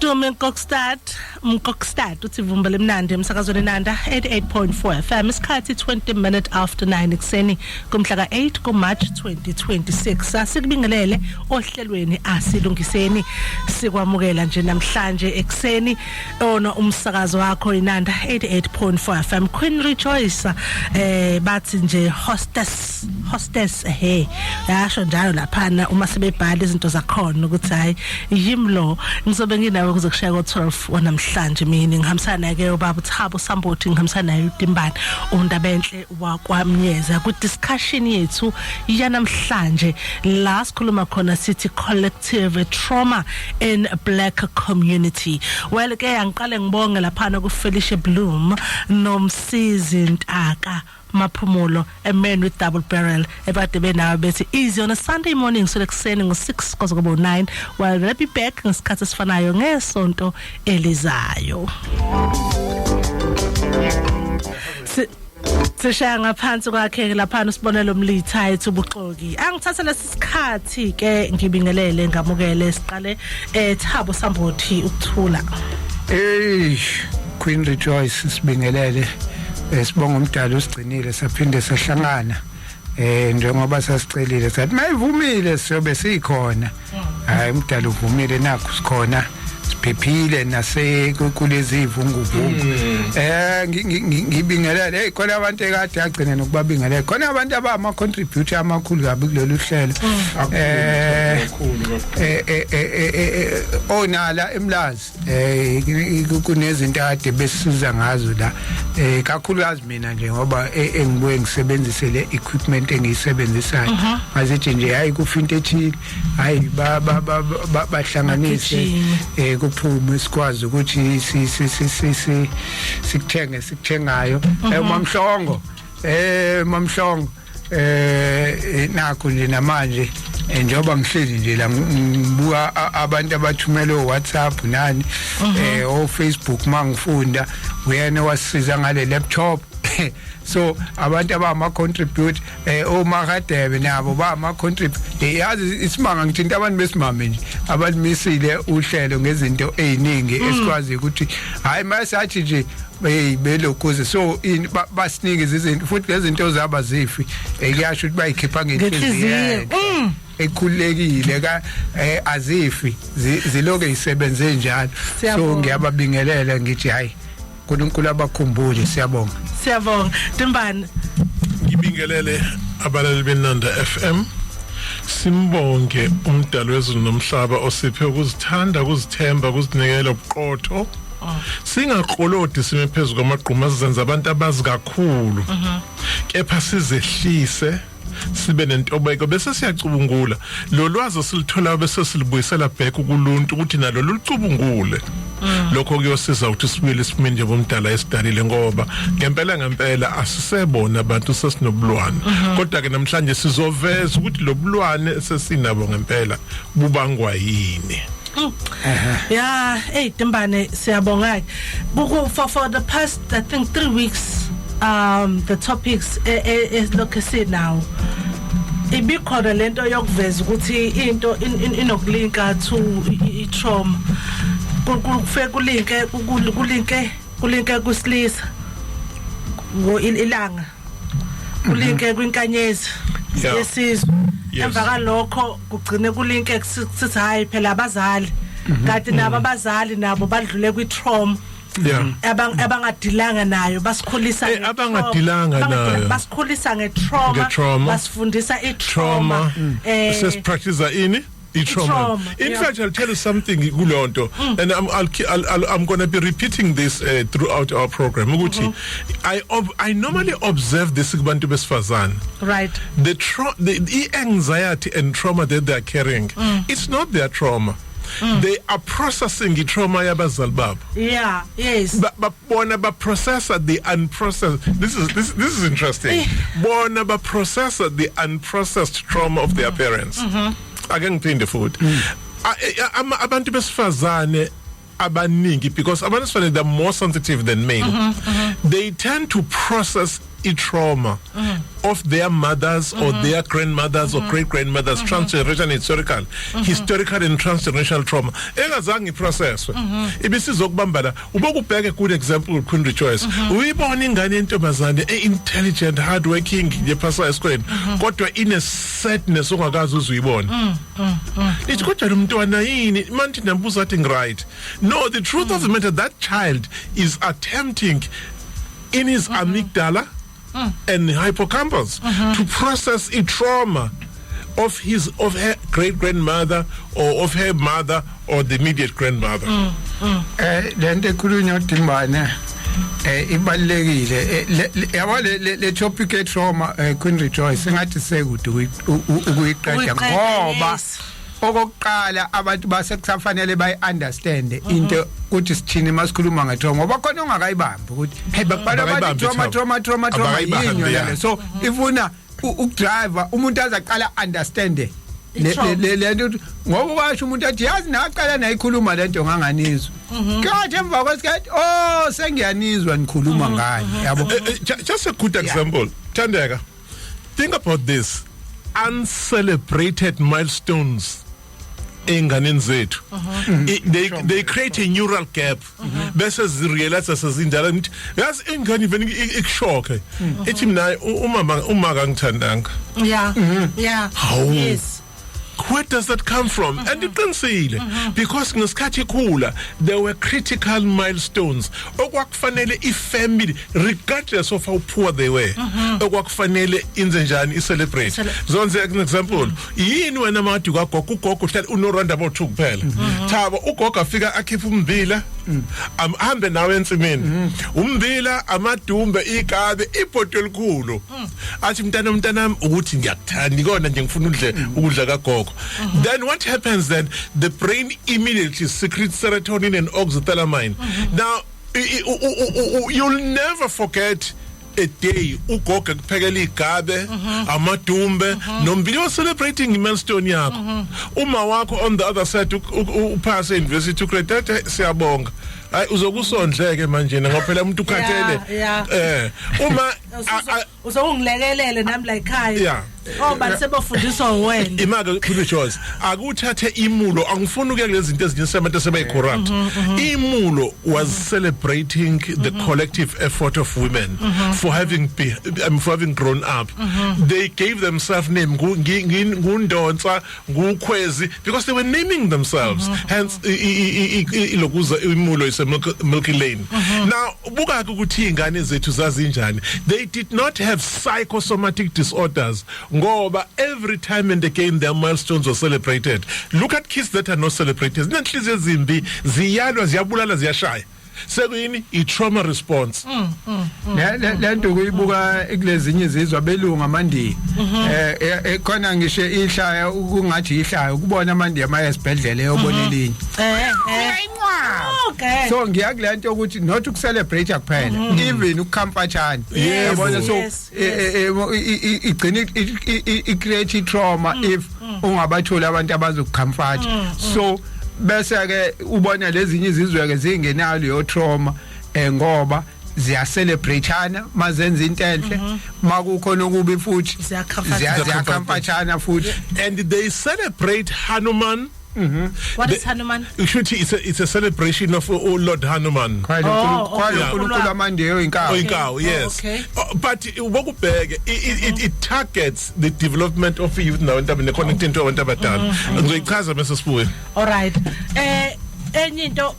Tumi Nkokstad, Mkokstad uthi vumba lemnandi emsakazweni Nanda 88.4 FM. Isikhathi 20 minute after 9 ekseni kumhla ka8 ku March 2026. Asikubingelele ohlelweni Asilungiseni, sikwamukela nje namhlanje ekseni ona umsakazo wakho iNanda 88.4 FM. Queen Rejoice, bathi nje hostess, hostess, he yasho njalo laphana uma sebebhala izinto zakhona ukuthi hayi, yimi lo ngizobe nginawe kuze kushaya ko12 wanamhlanje. Mina ngihambisana ke ubaba uThabo Sambothi, ngihambisana naye uTimbane uNdabenhle wakwaMnyeza ku discussion yethu yanamhlanje la sikhuluma khona sithi collective trauma in black community. Well ke, angiqale ngibonge laphana ku Felicia Bloom nomsizi Ntaka Maphumulo, a man with double barrel, ebade benawe bethi easy on a Sunday morning so lekuseni ngo6 kwaze kube u9. Well, we'll be back ngesikhathi esifanayo ngesonto elizayo. Sishaya ngaphansi kwakhe lapha usibonelo Mlitha ethi ubuxoki. Angithatha lesi sikhathi ke ngibingelele, ngamukele, siqale Thabo Sambothi ukuthula. Hey Queen Rejoice, sibingelele. Sibonga umdali usigcinile saphinde sahlangana. Njengoba sasicelile sathi mayivumile siyobe sikhona. Hayi, umdali uvumile, nakho sikhona, siphephile nase kulezi ivunguvungu. Ngibingelele, hey, khona abantu ekade agcine nokubabingelela, khona abantu abama contributor amakhulu kabi kulolu hlelo. Kakhulu. Onala emlazi kunezinto ade besisiza ngazo la, kakhulukazi mina nje ngoba engibuye ngisebenzise le equipment engiyisebenzisayo, ngazithi nje hayi, kufa into ethile, hayi, bahlanganise Bagijime. Kuphume sikwazi ukuthi si si si si si sikuthenge sikuthengayo. Mamhlongo, Mamhlongo, nakho nje namanje, njengoba ngihleli nje la ngibuka abantu abathumela o WhatsApp nani o Facebook, mangifunda uyena wasisiza ngale laptop. So abantu abama contribute, omakadebe nabo bama contribute. Yazi isimanga, ngithinta abantu besimame nje abalimisile uhlelo ngezinto eziningi esikwazi ukuthi hayi, masathi nje hey, belokhuze so basinikeza izinto, futhi lezi zinto zaba zifi, kuyasho ukuthi bayikhipha ngenhliziyo Ngenhliziyo. Ekhululekile ka azifi, ziloke isebenze njalo. So Siyabonga. ngiyababingelela, ngithi hayi, uNkulunkulu abakhumbule. Siyabonga. Siyabonga, Timbane. Ngibingelele abalaleli beNanda FM. Simbonge umdali wezulu nomhlaba osiphe ukuzithanda, ukuzithemba, ukuzinikela ubuqotho. Singaqolodi sime phezulu kwamagquma sizenza abantu abazi kakhulu. Kepha sizehlise, sibe nentobeko, bese siyacubungula lo lwazi esilithola, bese silibuyisela back kuluntu ukuthi nalo lucubungule. Lokho kuyosiza ukuthi sibuyele esimeni njengomdala esidalile, ngoba ngempela ngempela asisebona abantu, sesinobulwane. Kodwa ke namhlanje sizoveza ukuthi lobulwane sesinabo ngempela bubangwa yini. Yeah, hey Timbane, siyabonga. Buku for the past, I think, 3 weeks, the topics esilokhu sinawo ibikhona lento yokuveza ukuthi into inokulinka to i trauma. Kufike kulinke kusilisa ngo ilanga, kulinke kwinkanyezi yesizwe. Emva kalokho kugcine kulinke sithi hayi phela abazali, kanti nabo abazali nabo badlule kwi trauma abangadilanga nayo, basikhulisa nge-trauma. Abangadilanga nayo. Basikhulisa nge-trauma. Nge-trauma. Basifundisa i-trauma. Trauma. Sesipractice ini i-trauma. I-trauma, In fact, I'll tell you something kulonto, and I'm going to be repeating this throughout our program ukuthi I normally observe this kubantu besifazane. The anxiety and trauma that they are carrying, it's not their trauma. They are processing the trauma yabazali babo. Bona ba processa the unprocessed, this is interesting, bona ba processa the unprocessed trauma of their parents. Ake ngiphinde futhi. Abantu besifazane abaningi, because abantu besifazane, they're more sensitive than men, they tend to process I-trauma of their mothers or their grandmothers or great grandmothers, transgenerational, historical and transgenerational trauma engazange iprocesswe ibisizokubamba la. Ubokubheke, good example, Queen Rejoice, uyibona ingane yentombazane e-intelligent, hard working, yephasa esikoleni, kodwa ine sadness ongakazi uzuyibona. Lithi kodwa lo mntwana yini manje? Nambuza athi right. No, the truth of the matter, that child is attempting in his amygdala and hippocampus to process a trauma of her great grandmother or of her mother or the immediate grandmother. Lento ekhulunywa uDimbane ibalekile. Yabo, le topic e trauma, Queen Rejoice, engathi sekude ukuyiqeda Ukuyiqeda, ngoba okokuqala abantu basekusafanele bayi understand into ukuthi sithini masikhuluma nge trauma, ngoba khona ongakayibambi ukuthi hey, bakubala bathi Abakayibambi trauma, i-trauma. trauma, trauma, trauma. Abakayibambi, Yini yona le? So ifuna ukudrive umuntu azaqala understand I-trauma. le nto ngoba kwasho umuntu athi yazi naqala nayikhuluma lento nganganizwa, kathi emva kwesikhathi, oh, sengiyanizwa nikhuluma ngani, yabo. Just a good example, Thandeka, think about this: uncelebrated milestones enganeni zethu, they create a neural gap bese zirealize sezindala ngithi yazi ingane even ikushoke ithi mina umama uma kangithandanga. Hawu. Where does that come from? And iqinisile, because ngesikhathi ikhula there were critical milestones okwakufanele ifamily, regardless of how poor they were, okwakufanele inze njani, i-celebrate. Zonze an example, yini wena madi kagogo, ugogo uhlala uno roundabout 2 kuphela, Thabo, ugogo afika akhipha umbila, ahambe nawe ensimini, umbila, amadumbe, ikabe, ibhodo elikhulu, athi mntana, mntanami, ukuthi ngiyakuthanda ikona nje, ngifuna udle ukudla kagogo. Then what happens? Then the brain immediately secretes serotonin and oxytocin. Now you'll never forget a day ugogo kuphekela igabe, amadumbe nombili, was celebrating milestone yakho. Uma wakho on the other side uphase university, ucredit, siyabonga, hayi, uzokusondleke manje ngoba phela umuntu ukhathele. Uma Uzokungilekelele nami la ekhaya. Oh, bani sebofundiswa wena. Imake Queen Joyce, akuthathe imulo, angifuni ukuya kulezi zinto ezinye sabantu sebayi corrupt. Imulo was celebrating the collective effort of women for having grown up. They gave themselves name, ngundonsa, ngukhwezi, because they were naming themselves, hence ilokuza imulo is a milky lane. Now buka ukuthi ingane zethu zazinjani. They did not have psychosomatic disorders ngoba every time and again their milestones were celebrated. Look at kids that are not celebrated, zinenhliziyo ezimbi, ziyalwa, ziyabulala, ziyashaya. Sekuyini? I-trauma response. Le nto kuyibuka kulezinye izizwe, abelungu, amandiya, khona ngisho ihlaya, ukungathi ihlaya ukubona amandiya amaye esibhedlela eyobona elinye. So ngiya kule nto ukuthi not ukucelebrate kuphela, even ukucomfortana, yabona. So igcina i-create trauma if ungabatholi abantu abazokucomfort. So bese ke ubona lezinye izizwe ke zingenayo leyo trauma, ngoba ziyacelebrateana mazenza into enhle, makukhona okubi futhi Ziyacomfortana. Ziyacomfortana futhi. And they celebrate Hanuman. What is Hanuman? Shuthi it's a celebration of Lord Hanuman. Oh, okay. Kwalo uNkulunkulu amandiyo inkawu. Oyinkawu, yes. Okay. But wokubheke it targets the development of youth nabantu abane connecting to abantu abadala. Ngizoyichaza mase sibuye. Alright. Enye into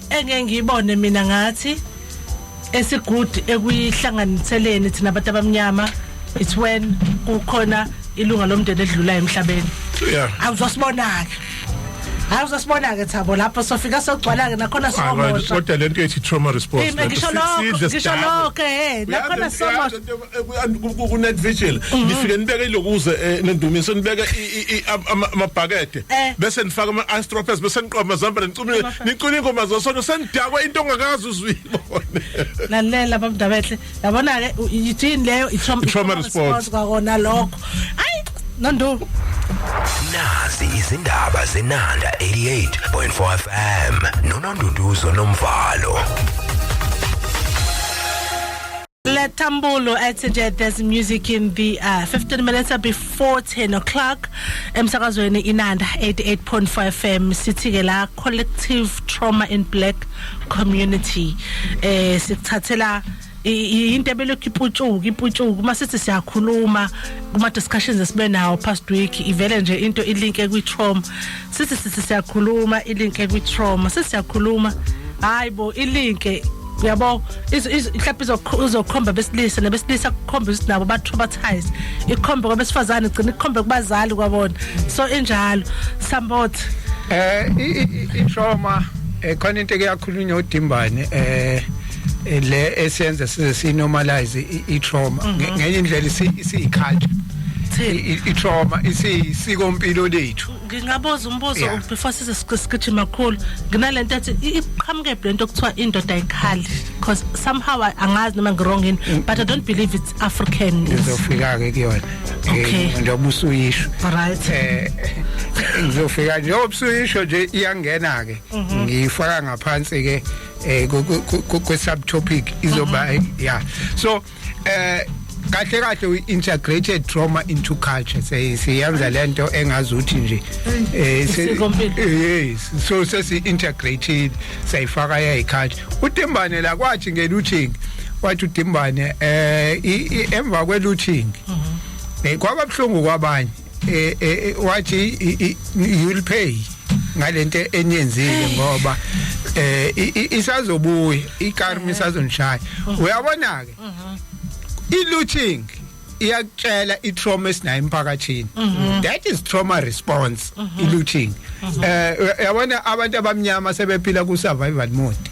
engeke ngiyibone mina ngathi esigood ekuyihlanganiseleni thina abantu abamnyama, it's when kukhona ilunga lomndeni edlulayo emhlabeni. Awuzosibona ke. Awuzosibona ke, Thabo, lapho sofika sogcwala ke nakhona somosha. Kodwa lento ethi trauma response. Ngisho lokho, ngisho lokho, nakhona somosha. Ku-night vigil nifike nibeke ilokuze, nendumiso, nibeke amabhakede, bese nifaka ama-ice droppers, bese niqoba amazambane, nicumile, nicula ingoma zosono, senidakwa into ongakazi uzuyibone. Lalela, babdabehle, yabona ke yithini leyo? I-trauma I-trauma response. Kwakona lokho, ayi Nondu. Nazi izindaba zeNanda 88.4 FM noNonduduzo Nomvalo. Latambolo athi nje there's music in the 15 minutes before 10 o'clock emsakazweni Inanda 88.5 FM. Sithi ke la collective trauma in black community, sikuthathela into ebelokhu iputshuka iputshuka. Uma sithi siyakhuluma kuma discussions esibe nawo past week, ivele nje into ilinke kwi trauma. Sithi siyakhuluma, ilinke kwi trauma. Sithi siyakhuluma, hayibo, ilinke, uyabo, mhlawumbe izokhomba besilisa, nabesilisa kukhomba ukuthi nabo ba traumatized, ikhombe kwabesifazane, igcina ikhombe kubazali kwabona. So injalo sambot. I trauma, khona into ekuyakhulunywa uDimbane le esiyenza size si normalize i trauma ngenye indlela, isi culture i trauma, isisiko mpilo lethu. Ngingabuza umbuzo before size sigijima kakhulu? Nginalento ethi iqhamuke lento okuthiwa indoda ayikhali, because somehow angazi noma ngi-wrong yini, but I don't believe it's African. Ngizofika ke kuyona. Njengoba usuyisho. Ngizofika njengoba usuyisho nje, iyangena ke, ngiyifaka ngaphansi ke kwe subtopic izoba, yeah. So kahle kahle we integrated trauma into culture. Siyenza lento engazuthi nje Isikompilo. Yes, so sesi integrated, sayifaka yayi culture. uDimbane la kwathi nge-looting, wathi uDimbane emva kwe-looting kwaba buhlungu kwabanye. Wathi you'll pay ngalento eniyenzile ngoba isazobuya ikarma, isazonishaya. Uyabona ke, i-looting iyakutshela i-trauma esinayo emphakathini. That is trauma response, i-looting. Uyabona, abantu abamnyama sebephila ku survival mode.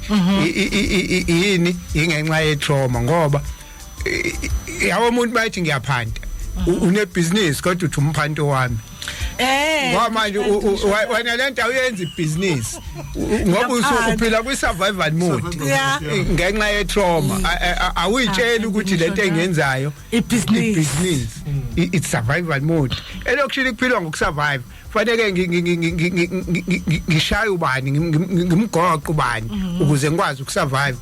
Yini? Ingenxa ye trauma, ngoba yabo umuntu bayithi ngiyaphanta, une business kodwa uthi umphanto wami. Ngoba manje wena lento awuyenza ibhizinisi ngoba Uyaphanda. uphila kwi survival mode ngenxa ye trauma. Awuyitsheli ukuthi lento engiyenzayo ibhizinisi. Ibhizinisi, it's survival mode. Elokishini kuphilwa ngokusurvive. Fanele ngishaye ubani, ngimgoqe ubani ukuze ngikwazi ukusurvive.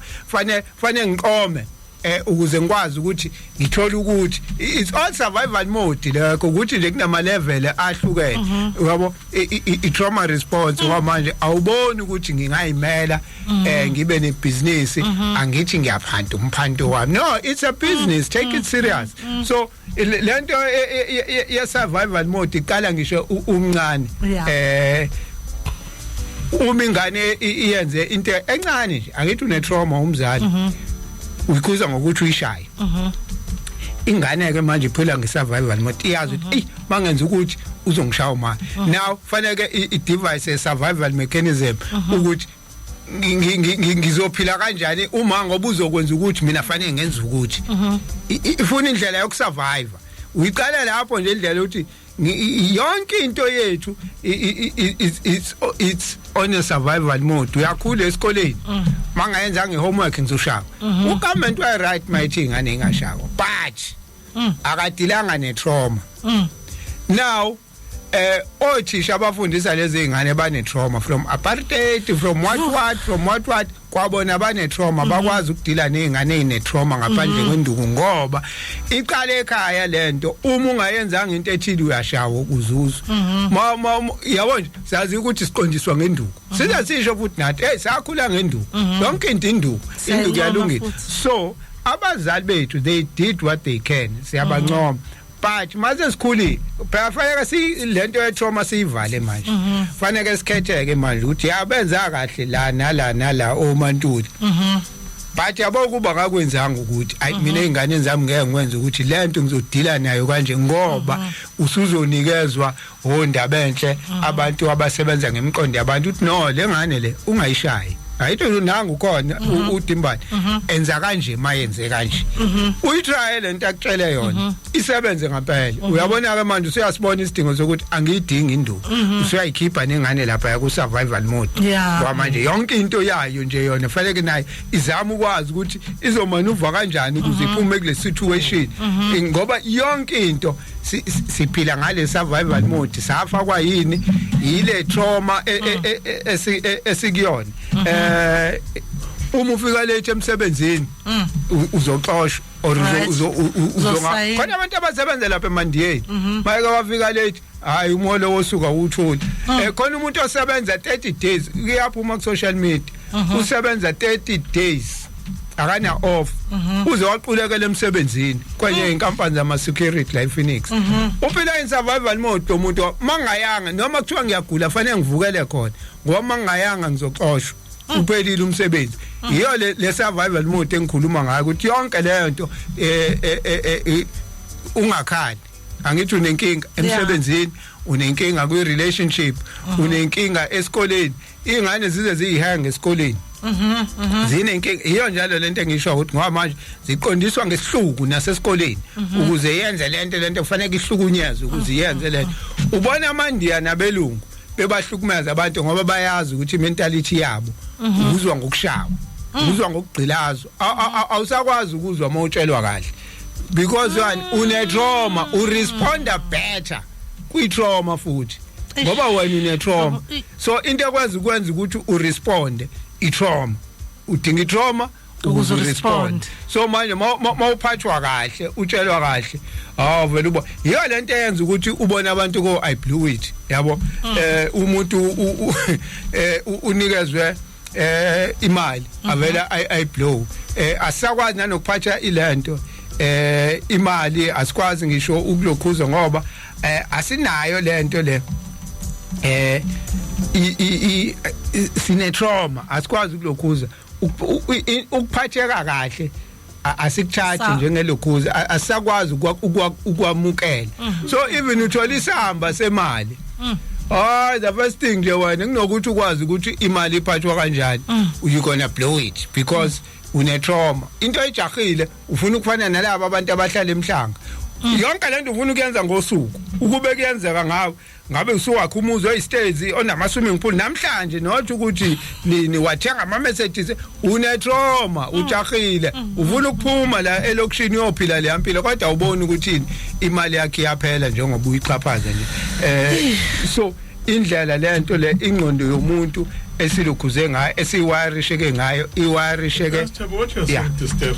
Fanele ngiqome ukuze ngikwazi ukuthi ngithole ukuthi it's all survival mode lokho, ukuthi nje kunama level ahlukene, uyabo, i trauma response. Ngoba manje awuboni ukuthi ngingayimela ngibe nebusiness, angithi ngiyaphanta, umphanto wami. No, it's a business, take it serious. So lento ye survival mode iqala ngisho umncane. Uma ingane iyenze into encane nje, angithi une trauma, umzali uyikhuza ngokuthi uyishaye ingane ke. Manje iphila nge-survival mode, iyazi ukuthi eyi, mangenza ukuthi uzongishaya uma. Now fanele i-device a survival mechanism ukuthi ngizophila kanjani uma ngoba uzokwenza ukuthi mina fanele ngenze ukuthi ifuna indlela yokusurvive. Uyiqala lapho nje indlela ukuthi yonke into yethu it's on a survival mode. Uyakhula esikoleni, mangayenza ngehomework ngizoshaya. Ugovernment wa right mayithi ingane ingashakwa, but akadilanga netrauma. Now othisha abafundisa lezi zingane bane trauma from apartheid, from what what, from what what. Kwabona bane trauma, bakwazi ukudila nezingane ezine trauma ngaphandle kwenduku, ngoba iqala ekhaya lento. Uma ungayenzanga into ethile uyashawa ukuzuza. Ma yabo nje, sazi ukuthi siqondiswa ngenduku, size sisho futhi nathi, hey, sakhula ngenduku, yonke into induku, induku. Siyayincoma Yalungile. futhi. So abazali bethu, they did what they can, siyabancoma, but mase sikhulile phela fanele si lento ye trauma siyivale. Manje fanele sikhetheke manje ukuthi yabenza kahle la nala nala oMantuli, but yabo kuba ngakwenzanga ukuthi ayi, mina izingane zami ngeke ngikwenze ukuthi lento ngizodila nayo kanje, ngoba usuzonikezwa ondaba enhle abantu abasebenza ngemiqondo yabantu ukuthi no, le ngane le ungayishayi, ayitho nangu khona uDimbane enza kanje, mayenze kanje, uyitry lento akutshele yona, isebenze ngempela. Uyabona ke, manje usuyasibona isidingo sokuthi angiyidingi induku, usuyayikhipha nengane lapha ku survival mode. Ngoba manje yonke into yayo nje yona fanele nayo izama ukwazi ukuthi izomanuva kanjani ukuze iphume kule situation, ngoba yonke into siphila ngale survival mode. Safakwa yini? Yile trauma esikuyona. Uma ufika late emsebenzini uzoxoshwa. Or Uzosayina. Khona abantu abasebenza lapha emandiyeni, mayeke wafika late, hayi, umholo wosuka uwutholi. Khona umuntu osebenza 30 days, kuyaphuma ku social media, usebenza 30 days akana off, uze waqulekela emsebenzini kwenye inkampani zama security la ePhoenix. Uphila in survival mode lo muntu. Mangayanga, noma kuthiwa ngiyagula, fanele ngivukele khona ngoba mangayanga ngizoxoshwa, uphelile umsebenzi. Iyo le survival mode engikhuluma ngayo, ukuthi yonke leyo nto ungakhali. Angithi unenkinga emsebenzini, unenkinga kwi relationship, unenkinga esikoleni, ingane zize ziyihanga esikoleni, zinenkinga. Iyo njalo lento engisho ukuthi ngoba manje ziqondiswa ngesihluku nasesikoleni ukuze yenze lento kufanele ihlukunyezwe ukuze iyenze lento. Ubona amandiya nabelungu bebahlukumeza abantu ngoba bayazi ukuthi mentality yabo ukuzwa ngokushawa, ukuzwa ngokugqilazwa. Awusakwazi ukuzwa mawutshelwa kahle because one une trauma, uresponda better kwi trauma futhi ngoba wena une trauma. So into ekwazi ukwenza ukuthi uresponde i trauma, udinga i trauma ukuze ukuze urespond. Urespond. So manje mawuphathwa kahle, utshelwa kahle, hawu, vele ubo yiyo lento eyenza ukuthi ubone abantu ko "I blew it", yabo. Umuntu unikezwe imali, avela I blow. Asakwazi nanokuphatha ilento, imali asikwazi ngisho ukulokhuza ngoba asinayo lento le, i i sine trauma, asikwazi ukulokhuza ukuphatheka kahle, asikuthathi njengelokhuza, asisakwazi ukwamukela. So even uthola isamba semali, hayi, the first thing nje wena kunokuthi ukwazi ukuthi imali iphathwa kanjani, you gonna blow it because une trauma. Into ejahile, ufuna ukufana nalabo abantu abahlala emhlanga. Yonke lento ufuna ukuyenza ngosuku, ukube kuyenzeka ngawe ngabe usuwakha umuzi oyistezi onama swimming pool namhlanje, not ukuthi nini wathenga ama Mercedes. Une trauma, ujahile, ufuna ukuphuma la elokishini uyophila le yampilo, kodwa awuboni ukuthi imali yakhe iyaphela njengoba uyixhaphaza nje. So indlela lento le ingqondo yomuntu esilukhuze ngayo, esiwirisheke ngayo, iwirisheke. Pastor, what you're saying disturbs